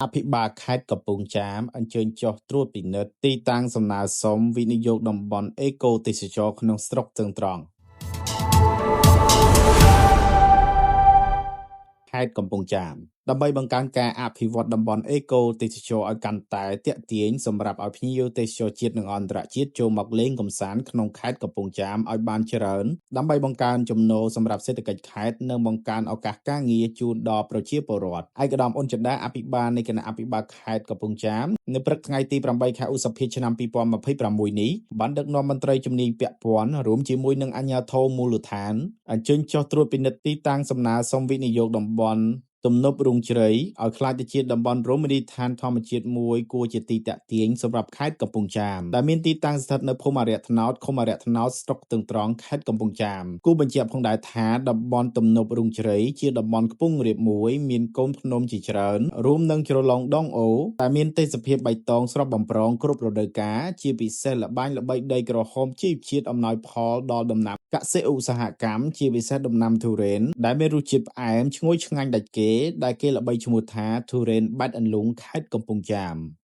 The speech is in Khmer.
អភិបាលខេត្តកំពង់ចាមអញ្ជើញចុះត្រួតពិនិត្យទីតាំងសំណើសុំវិនិយោគតំបន់អេកូទេសចរណ៍ក្នុងស្រុកស្ទឹងត្រង់ខេត្តកំពង់ចាមដើម្បីបង្កើនការអភិវឌ្ឍតំបន់អេកូទេសចរណ៍ឲ្យកាន់តែទាក់ទាញសម្រាប់ឲ្យភ្ញៀវទេសចរជាតិនិងអន្តរជាតិចូលមកលេងកម្សាន្តក្នុងខេត្តកំពង់ចាមឲ្យបានច្រើនដើម្បីបង្កើនចំណូលសម្រាប់សេដ្ឋកិច្ចខេត្តនិងបង្កើនឱកាសការងារជូនដល់ប្រជាពលរដ្ឋឯកឧត្តមអ៊ុនចិន្តាអភិបាលនៃគណៈអភិបាលខេត្តកំពង់ចាមនៅព្រឹកថ្ងៃទី8ខែឧសភាឆ្នាំ2026នេះបានដឹកនាំមន្ត្រីជំនាញពាក់ព័ន្ធរួមជាមួយនឹងអាជ្ញាធរមូលដ្ឋានអញ្ជើញចុះត្រួតពិនិត្យទីតាំងសំណើសុំវិនិយោគតំបន់ទំនប់រូងជ្រៃឲ្យក្លាយទៅជាតំបន់រមណីយដ្ឋានធម្មជាតិមួយគួរជាទីទាក់ទាញសម្រាប់ខេត្តកំពង់ចាមដែលមានទីតាំងស្ថិតនៅភូមិអារក្សត្នោតឃុំអារក្សត្នោតស្រុកស្ទឹងត្រង់ខេត្តកំពង់ចាមគូបញ្ជាក់ផងដែរថាតំបន់ទំនប់រូងជ្រៃជាតំបន់ខ្ពង់រាបមួយមានកូនភ្នំជាច្រើនរួមនឹងជ្រលងដងអូតែមានទេសភាពបៃតងស្រស់បំព្រងគ្រប់រដូវកាលជាពិសេសល្បែងល្បីដីក្រហមជីវជាតិអំណោយផលដល់ដំណាំកសិឧស្សាហកម្មជាពិសេសដំណាំទុរេនដែលមានរសជាតិផ្អែមឈ្ងុយឆ្ងាញ់ដាច់គេដែលគេល្បីឈ្មោះថាទុរេនបែតអន្លូងខេត្តកំពង់ចាម។